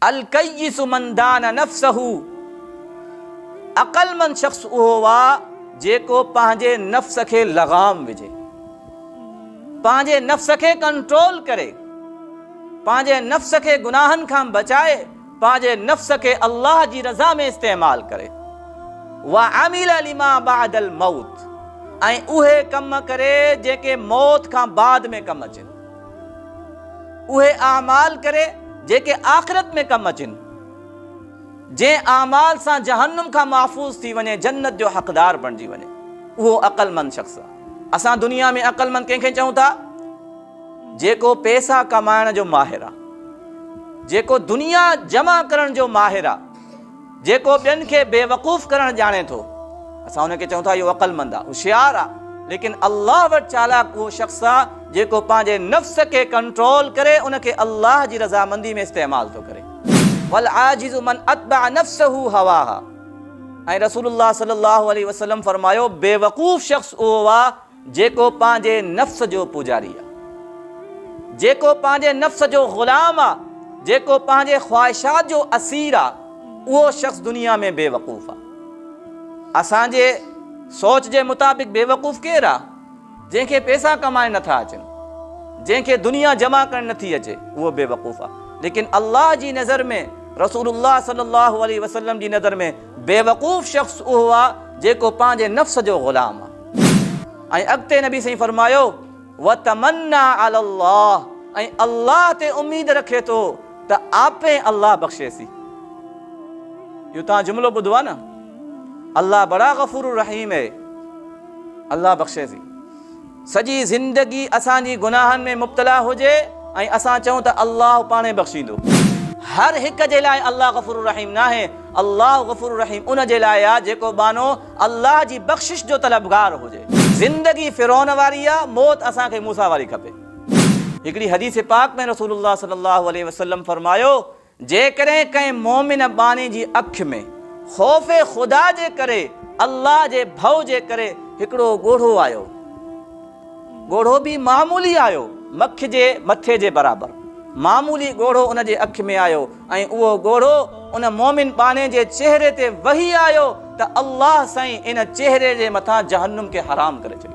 الڪيس من دان نفسه، عقلمند شخص اهو آ جيڪو پنهنجي نفس کي لغام وجهي، پنهنجي نفس کي ڪنٽرول ڪري، پنهنجي نفس کي گناهن کان بچائي، پنهنجي نفس کي الله جي رضا ۾ استعمال ڪري. وعمل لما بعد الموت، ۽ اهي ڪم ڪري جيڪي موت کان بعد ۾ ڪم اچن. اهي اعمال ڪري جيڪي آخرت ۾ ڪم اچن، جنهن اعمال سان جهنم کان محفوظ ٿي وڃي، جنت جو حقدار بڻجي وڃي، اهو عقلمند شخص آهي. اسان دنيا ۾ عقلمند ڪنهن کي چئون ٿا؟ جيڪو پئسا ڪمائڻ جو ماهر آهي، جيڪو دنيا جمع ڪرڻ جو ماهر آهي، جيڪو ٻين کي بيوقوف ڪرڻ ڄاڻي ٿو، اسان ان کي چئون ٿا اهو عقلمند آهي، هوشيار آهي، ليڪن الله وٽ چالاڪ اهو شخص آهي جيڪو پنهنجي نفس کي ڪنٽرول ڪري ان کي الله جي رضامندي ۾ استعمال ٿو ڪري. والعاجز من اتبع نفسه هواها ۽ رسول الله صلي الله عليه وسلم فرمايو بيوقوف شخص اهو آهي جيڪو پنهنجي نفس جو پوڄاري آ، جيڪو پنهنجي نفس جو غلام آ، جيڪو پنهنجي خواهشات جو اسير آ، اهو شخص دنيا ۾ بي وقوف آ. اسان جي سوچ جي مطابق بي وقوف ڪير آ؟ جنهن کي پئسا ڪمائڻ نٿا اچن، جنهن کي دنيا جمع ڪرڻ نٿي اچي، اهو بي وقوف آ. ليڪن الله جي نظر ۾، رسول الله صلي الله عليه وسلم جي نظر ۾ بي وقوف شخص اهو آ جيڪو پنهنجي نفس جو غلام آ. ۽ اڳتي نبي سائين فرمايو، وتمنّا علي الله ۽ الله تي اميد رکي ٿو ته آپين الله بخشيسي. اهو توهان جملو ٻڌو آهي نه، الله بڙا غفور الرحيم هي، الله بخشيسي. سڄي زندگي اسان جي گناهن ۾ مبتلا هجي ۽ اسان چئون ته الله پاڻهي بخشيندو. هر هڪ جي لاء الله غفور الرحيم ناهي، الله غفور الرحيم ان جي لاء آهي جيڪو ٻانهو الله جي بخشش جو طلبگار هجي. زندگي فرعون واري آ، موت اسان کي موسيٰ واري کپي. هڪڙي حديث پاڪ ۾ رسول الله صلي الله عليه وسلم فرمايو، جيڪڏهن ڪنهن مؤمن ٻانهي جي اک ۾ خوف خدا جي ڪري، الله جي ڀؤ جي ڪري هڪڙو ڳوڙهو آيو، ڳوڙهو به معمولي آيو، مک جي مٿي جي برابر معمولي ڳوڙهو ان جي اک ۾ آيو ۽ اهو ڳوڙهو ان مؤمن ٻانهي جي چهري تي وهي آيو ته الله سائين ان چهري جي مٿان جهنم کي حرام ڪري ڇڏيو.